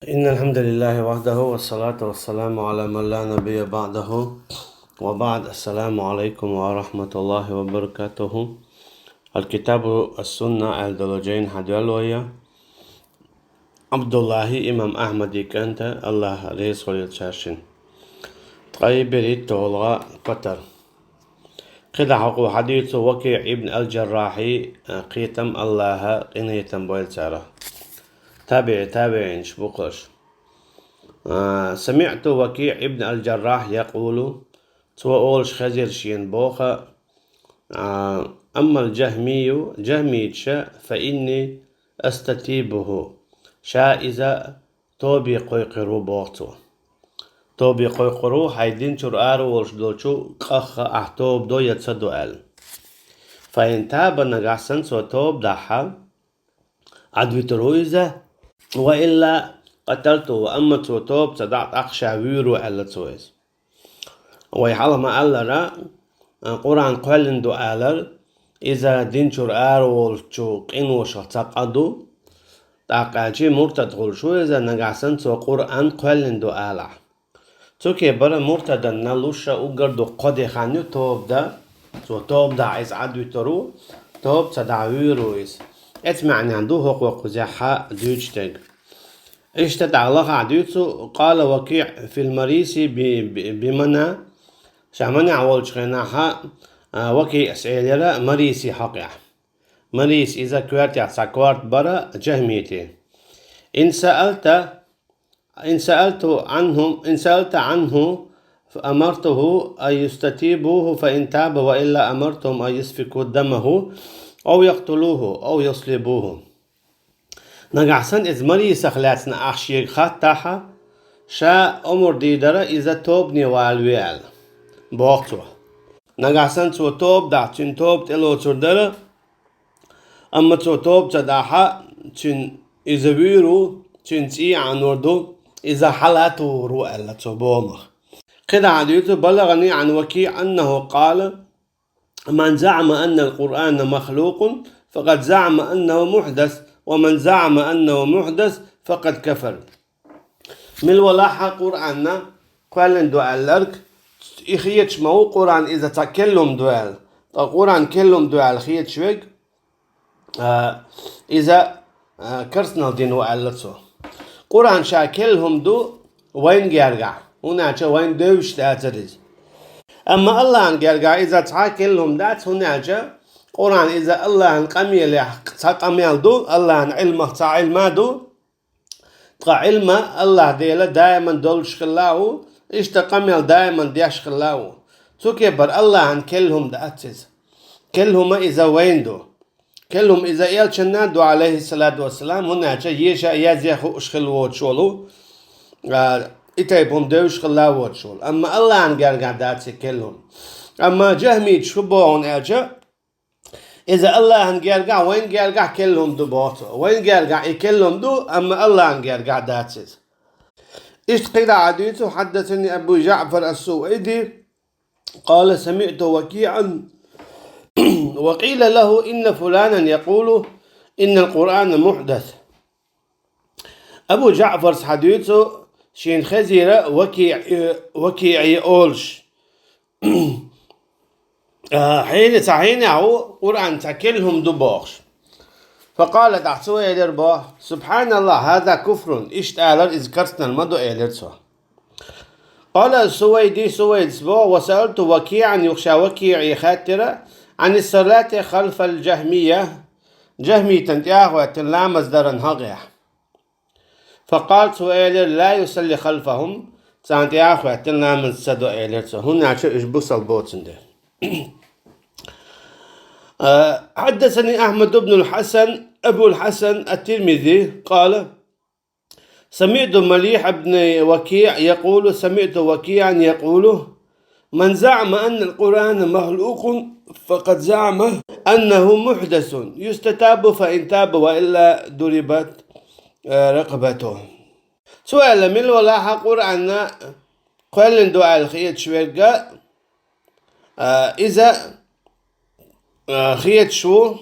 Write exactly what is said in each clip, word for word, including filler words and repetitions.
إن الحمد لله وحده والصلاة والسلام على من لا نبي بعده وبعد. السلام عليكم ورحمة الله وبركاته. الكتاب والسنة аьлла долу жайна хьадоьлла вай. Ӏабдуллахьи имам Ахьмади кӀанта, Аллахь реза хуьлийла цаьршинна. Ткъе берхӀитта долу гӀа патар. КхидӀа хьокъехь хьадуьйцу Вакиъ ибн аль-Джаррахьи, а, кхетам, Аллахьа къинхетам бойла царах. ТабиӀ, табиӀинаш бу-кх уьш. А, سمعت وكيع بن الجراح يقول, цо олуш хезира шена боху, а, أما الجهمي, жахьмиташа, فإني أستتيبه, ша иза тобе кхойкхур ву, боху цо. Тобе кхойкхур ву, хьайн дин чуьра ара волуш долчу къаьхьа ахь тоба до я ца до аьлла. فإن تاب, нагахь санна цо тоба дахь, Ӏадвуьтур ву иза, وإلا قتلته, амма цо тоба ца дахь, тӀаккха ша вуьйр ву аьлла цо иза. Вай хьалха ма-аллара, а, Къуръан кхоьллина ду алар, иза дин чуьра ара волчу къиношах цхьа къа ду, тӀаккха аьлча муртад хуьлуш ву иза, нагахь санна цо Къуръан кхоьллина ду алахь. Цу кепара муртаданна луш а уггар дукха кхо де хан ю тоба дан, цо тоба дахь иза Ӏадвуьтур ву, тоба ца дахь вуьйр ву иза. Эцу маьӀнехь ду хӀокхо кхузехь дуьйцуш дерг. Иштта тӀаккха лахахь дуьйцу, قال وكيع في المريسي ب-, ب-, بمنى, ша Манехь волчу хенахь, а, Вакиъас элира Мариси хьокъехь. Марис иза коьртехь цхьа корта бара жахьмитийн. إن سألت، إن سألت عنهم، إن سألت عنه أمرته أن يستتيبوه فإن تاب وإلا أمرتهم أن يسفكوا دمه أو يقتلوه أو يصلبوه. Нагахь санна иза Марисах лаьцна ахь шега хаттахь, ша омра дийр дара иза тобане валаве аьлла, боху цо. Нагахь санна цо тоба дахь, цуьнан тоба тӀелоцур дара, амма цо тоба ца дахь, цуьнан иза вуьйр ву, цуьнан цӀий а Ӏанор ду, иза хьала а тухур ву аьлла цо боху. КхидӀа хьадуьйцу, بلغني عن وكيع أنه قال: من زعم أن القرآن مخلوق فقد زعم أنه محدث، ومن زعم أنه محدث فقد كفر. Мила валахь а Къуръанна кхоьллина ду аьлларг, и хеташ ма ву Къуръан иза цхьа кхеллам ду аьлла. Ткъа Къуръан кхеллам ду аьлла хеташ верг, а, иза, а, керстанал дина ву аьлла цо. Къуръан ша кхелла хӀума ду вайна гергахь, хӀунда аьлча вайна девзаш дацара иза. Амма Аллахьан гергахь иза цхьа а кхелла хӀума дац, хӀунда аьлча Къуръан иза Аллахьан къамелех цхьа къамел ду, Аллахьан Ӏилмах цхьа Ӏилма ду. Ткъа Ӏилма Аллахь Дела даиман долуш хилла а ву, иштта къамел даиман деш хилла а ву. Цу кепара Аллахьан кхелла хӀума дац иза. Кхелла хӀума иза вайна ду. Кхелла хӀума иза элчанна а ду, Ӏалайхиссалату вассалам, хӀунда аьлча еша а, язъян а хууш хилла воцуш волу, а, и тайпа хӀума девзаш хилла а воцуш волу. Амма Аллахьан гергахь дац и кхелла хӀума. Амма жахьмиташа хӀун боху аьлча, иза Аллахьан гергахь, вайна гергахь кхелла хӀума ду боху цо. Вайна гергахь и кхелла хӀума ду, амма Аллахьан гергахь дац иза. Иштта кхидӀа хьадуьйцу, حدثني أبو جعفر السويدي قال: سمعت وكيعا وقيل له إن فلانا يقول إن القرآن محدث. Абу ЖаӀфарс хьадуьйцу, шена хезира Вакиъ-, Вакиъе олуш. А, хьенан, цхьа хьенех ву Къуръан цхьа кхелла хӀума ду бохуш. فقال, тӀаккха цо элира боху: سبحان الله، هذا كفر, иштта алар иза керстанал ма ду, элира цо. قال السويدي, Сувайдис боху: وسألت وكيعا, юха ша Вакиъе хаьттира, عن الصلاة خلف الجهمية, жахьмитан тӀе а хӀоьттина ламаз даран хьакъехь. فقال, цо элира: لا يصلي خلفهم, царна тӀе а хӀоьттина ламаз ца до, элира цо, хӀунда аьлча уьш бусалба боцун дела. حدثني أحمد بن الحسن، أبو الحسن الترمذي، قال: سمعت مليح بن وكيع يقول: سمعت وكيعا يقول: من زعم أن القرآن مخلوق فقد زعم أنه محدث يستتاب فإن تاب وإلا ضربت رقبته. Цо аьлла, мила валахь а Къуръан кхоьллина ду аьлла хеташ верг, а, иза, а, хеташ ву,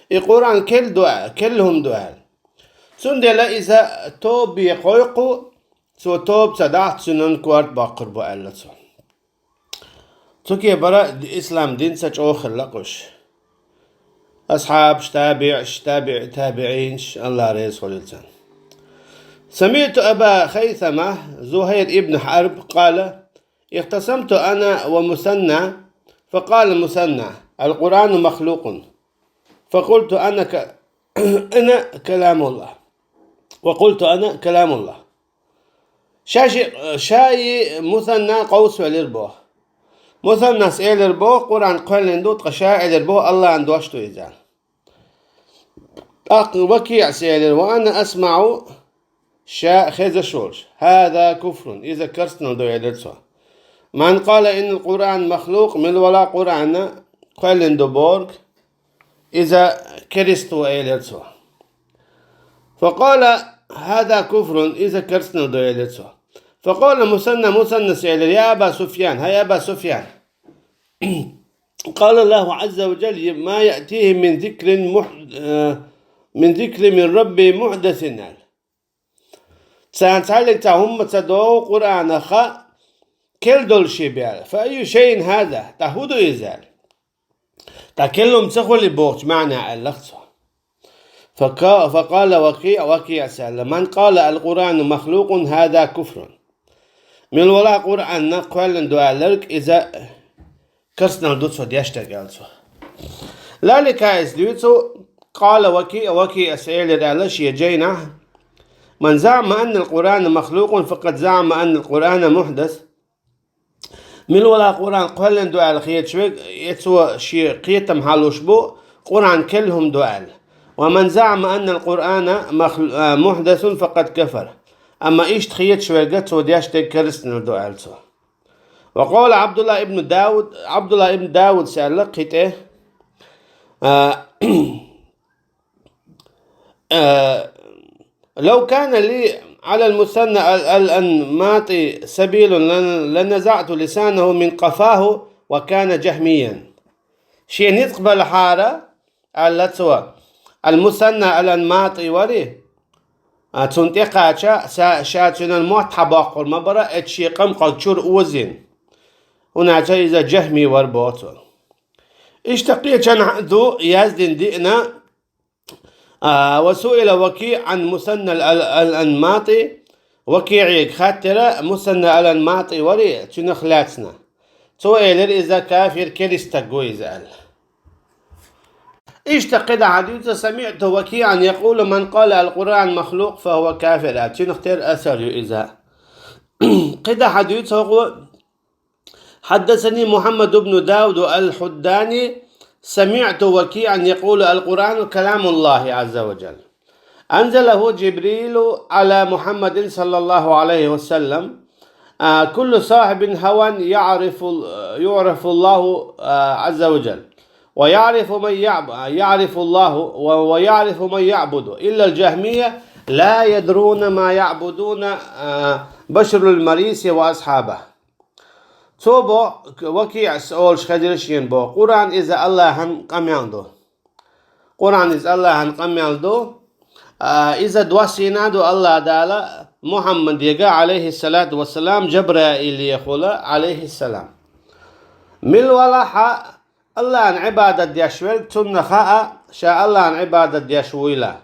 и Къуръан кхелла ду а-, кхелла хӀума ду аьлла. Цундела иза тоба бе кхойкху, цо тоба ца дахь, цуьнан корта боккхур бу аьлла цо. Цу кепара ислам динца чӀогӀа хилла уьш. Асхьабаш, табиӀаш, табиӀ-, табиӀинаш, Аллах реза хуьлийла царна. سمعت أبا خيثمة زهير بن حرب قال: اختصمت أنا ومثنى، فقال مثنى: القرآن مخلوق. فقلت أنا ك-، أنا كلام الله. وقلت أنا كلام الله. Ша ши-, шаи Мусанна къовсавелира боху. Мусаннас элира боху, Къуръан кхоьллина ду, ткъа ша элира боху, Аллахьан дош ду иза. ТӀаккха Вакиъас элира: وأنا أسمع, ша хезаш волуш: هذا كفر, иза керстанал ду, элира цо. من قال إن القرآن مخلوق, мила вала Къуръан кхоьллина ду бохург, иза керста ву, элира цо. فقال: هذا كفر, иза керстанал ду, элира цо. فقال مثنى, Мусаннас элира: يا أبا سفيان, хӀай Аба Суфьян, قال الله عز وجل: ما يأتيهم من ذكر مح-، آه، من ذكر من ربهم محدث, аьлла. Царна цхьаьллиг цхьа хӀумма ца догӀу Къуръанах керла долуш бен. فأي شيء هذا, тӀаккха хӀун ду иза, аьлла. ТӀаккха керла хӀума ца хуьлий бохучу маьӀна аьллера цо. فقا-، فقال وكيع, Вакиъас аьлла: من قال القرآن مخلوق هذا كفر. Мила вала Къуръан кхоьллина ду аьлларг, иза керстанал ду цо деш дерг, аьлла цо. Лаликаис дуьйцу, قال وكيع, Вакиъас элира аьлла шен жайнахь: من زعم أن القرآن مخلوق فقد زعم أن القرآن محدث. Мила вала Къуръан кхоьллина ду аьлла хеташ верг, и цо шен кхетам хьалуш бу, Къуръан керла хӀума ду аьлла. ومن زعم أن القرآن مخل-، آه، محدث فقد كفر. Амма иштта хеташ верг, цо деш дерг керстанал ду, аьлла цо. وقال عبد الله بن داود, Абдулла ибн Даудас аьлла кхин тӀе, а, а, لو كان لي على المثنى ال-، الأنماطي سبيل لن-، لنزعت لسانه من قفاه وكان جهميا. Шен ницкъ белахьара, аьлла цо, ал-Мусанна ал-АнматӀи вари, а, цунна тӀекхача, ша, ша цуьнан мотт хьабоккхур ма бара, эцу шен къамкъал чуьра озийна. ХӀунда аьлча иза жахми вара, боху цо. Иштта кхечанхьа ду яздина диъна, а, وسئل وكيع عن مثنى ال-، ال-، الأنماطي, ВакиӀига хаттира, Мусанна ал-АнматӀи вари, цуьнах лаьцна. Цо элира, иза кафир, керста стаг ву иза, аьлла. Иштта кхидӀа хьадуьйцу, سمعت وكيعا يقول من قال القرآن مخلوق فهو كافر, аьлла. Цуьнах тера асар ю иза. КхидӀа хьадуьйцу хӀокхо: حدثني محمد بن داود الحداني، سمعت وكيعا يقول القرآن كلام الله عز وجل. أنزله جبريل على محمد صلى الله عليه وسلم. آه، كل صاحب هوى يعرف، يعرف الله، آه، عز وجل، ويعرف من يعب-، يعرف الله و-، ويعرف من يعبد، إلا الجهمية لا يدرون ما يعبدون، آه، بشر المريسي وأصحابه. Цо бо, ВакиӀас олуш хезира шена бо: Къуръан иза Аллахьан къамел ду. Къуръан иза Аллахьан къамел ду. А, иза доссийна ду Аллахь Дала Мухьаммадега, Ӏалайхиссалату вассалам, Жабраилехула, Ӏалайхиссалам. Мила валахь а Аллахьан Ӏибадат деш верг, цунна хаьа, ша Аллахьан Ӏибадат деш вуйла.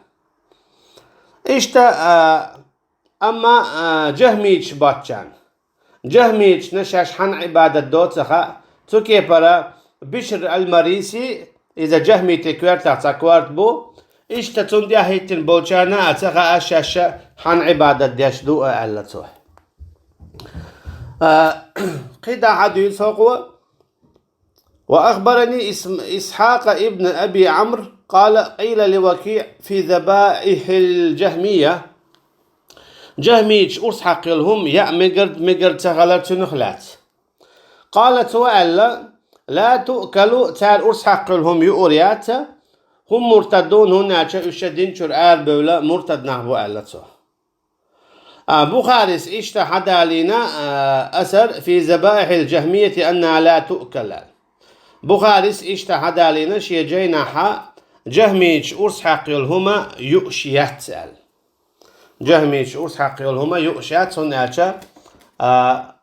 Иштта, а, амма, а, жахмичаш боцчарна. Жахмичашна шаьш хьанна Ӏибадат до ца хаьа, цу кепара Бишр аль-Мариси, иза жахмитийн коьртах цхьа корта бу, иштта цунна тӀехӀиттина болчарна а ца хаьа шаьш хьанна Ӏибадат деш ду а, аьлла цо. А, кхидӀа хьадуьйцу хӀокхо: وأخبرني إس-، إسحاق ابن أبي عمرو قال قيل لوكيع في ذبائح الجهمية, жахмичаш урс хьакха йолу хӀума яа мегар, мегар ца хилар цуьнах лаьцна. قال, цо аьлла: لا تؤكل, цара урс хьакха йолу хӀума юур яц, هم مرتدون, хӀунда аьлча уьш дин чуьра арабевлла муртад нах бу, аьлла цо. А, Бухарис иштта хьадалийна, а, асар في ذبائح الجهمية أنها لا تؤكل. Бухарис иштта хьадалийна шен жайнахьа, жахмичаш урс хьакха йолу хӀума юуш яц аьлла. Джахмийча урс хьакха йолу хӀума юуш яц, хӀунда аьлча, а,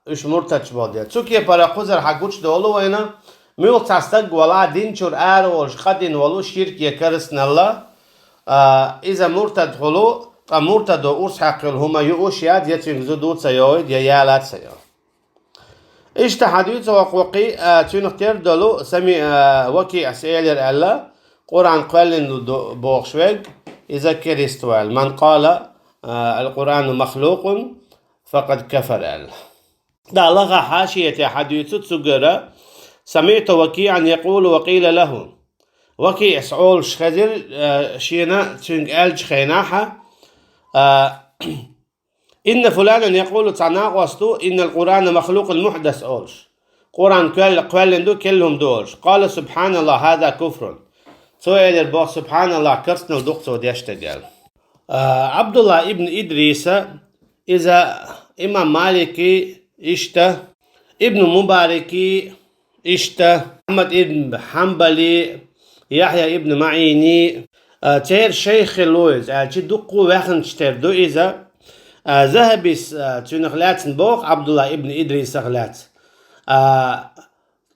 уьш муртадаш болу дела. Цу кепара кхузара хьан гучудолу вайна, муьлхха цхьа стаг валахь дин чуьра ара волуш, къа дина волу ширк я карстаналла, а, иза муртад хуьлу, ткъа муртадо урс хьакха йолу хӀума юуш яц, я цуьнга зуда ца йойду, я яла ца йойду. Иштта хьадуьйцу хӀокху вакхий, а, цуьнах тера долу сами, а, Вакиъас элира аьлла, Къуръан кхоьллина ду бохуш верг, иза керист ву аьлла. Ман къала, а, ал-Къуръану махлукъун, факъад кафар аьлла. Да, лаха хьашиятехь хьадуьйцу цуьнгара, самиъту Вакиъан якъулу ва къийла лаху. Вакиъас олуш хезира, а, шена цуьнга аьллачу хенахь, а, Инна фуланан якъулу, цхьа накъост ду, иннал Къуръана махлукъун мухдас олуш. Къуръан кхоьллина ду, керла хӀума ду олуш. Къала субхьаналлахь, хаза куфрун. Цо элира боху, субхьаналлахь, карстаналла ду-кх цо деш дерг аьлла. А, Абдулла ибн Идриса, иза имам Малики, иштта, ибн Мубараки, иштта, Ахьмад ибн Хьанбали, Яхья ибн Маъини, а, церан шайх хилла ву иза, аьлча дуккха а ваьхначу тера ду иза. А, Захабис, а, цуьнах лаьцна боху, Абдулла ибн Идрисах лаьцна. А,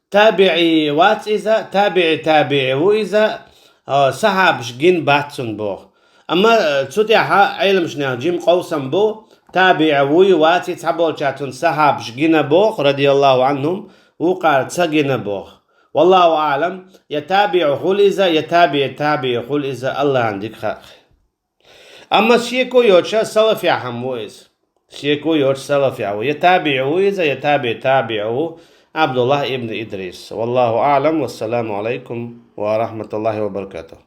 табиӀи вац иза, табиӀи табиӀи ву иза, а, сахьабаш гина бац цунна боху. Амма, а, цу тӀехь Ӏеламнехан жима къовсам бу, табиӀи вуй ваций цхьаболчара цунна сахьабаш гина боху, радияллаху Ӏанхум, вукхара ца гина боху. Валлаху аълам, я табиӀи хуьлу иза, я табиӀи табиӀи хуьлу иза, Аллахьан дика хаьа. Амма шеко йоцуш салафехь хӀума ву иза. Шеко йоцуш салафехь ву. Я табиӀи ву иза, я табиӀи табиӀи ву Абдулла ибн Идрис. Валлаху аълам, вассаламу Ӏалайкум ва рахматуллахи ва баракатух.